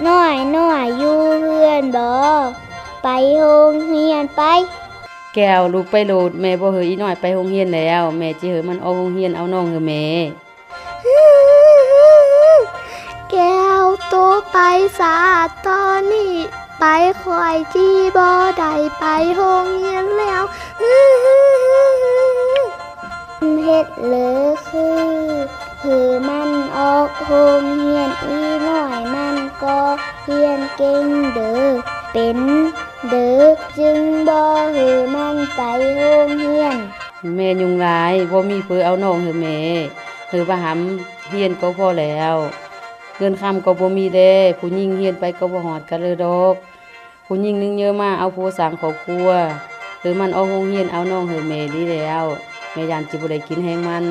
ນ້ອຍໆ ຢູ່ເຮືອນບໍ? ໄປໂຮງຮຽນໄປ. ແກ້ວ ລຸກໄປໂລດ, ແມ່ບໍ່ໃຫ້ອີນ້ອຍໄປໂຮງຮຽນແລ້ວ, ແມ່ຈະໃຫ້ມັນອອກໂຮງຮຽນເອົານ້ອງເຮີແມ່. ແກ້ວ ໂຕໄປສາ, ຕອນນີ້ໄປຂ້ອຍຈິບໍ່ໄດ້ໄປໂຮງຮຽນແລ້ວ. ເຮັດເລີຄື ຄືມັນອອກໂຮງຮຽນ ອີນ້ອຍມັນກໍຮຽນເກັ່ງເດີ, ເປັນເດີ ຈຶ່ງບໍ່ໃຫ້ມັນໄປໂຮງຮຽນ. ແມ່ຫຍຸ້ງຫຼາຍ, ບໍ່ມີເພີເອົານ້ອງເຮີແມ່, ເຮີວ່າຫຳຮຽນກໍພໍແລ້ວ. ເງິນຄຳກໍບໍ່ມີແດ່, ຜູ້ຍິງຮຽນໄປກໍບໍ່ຮອດກະເລີດອກ. ຜູ້ຍິງໜຶ່ງເຍີມາເອົາຜົວສ້າງຄອບຄົວ, ເຮີມັນອອກໂຮງຮຽນເອົານ້ອງເຮີແມ່ດີແລ້ວ, ແມ່ຢ້ານຈິບໍ່ໄດ້ກິນແຮງມັນ.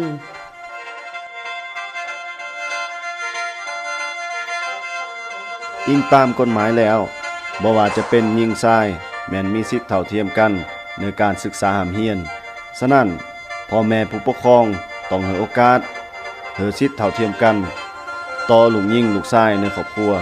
ອີງຕາມກົດໝາຍແລ້ວ, ບໍ່ວ່າຈະເປັນຍິງຊາຍ ແມ່ນມີສິດເທົ່າທຽມກັນໃນການສຶກສາຮ່ຳຮຽນ. ສະນັ້ນ, ພໍ່ແມ່ຜູ້ປົກຄອງຕ້ອງໃຫ້ໂອກາດ ເຮີສິດເທົ່າທຽມກັນຕໍ່ລູກຍິງລູກຊາຍໃນຄອບຄົວ.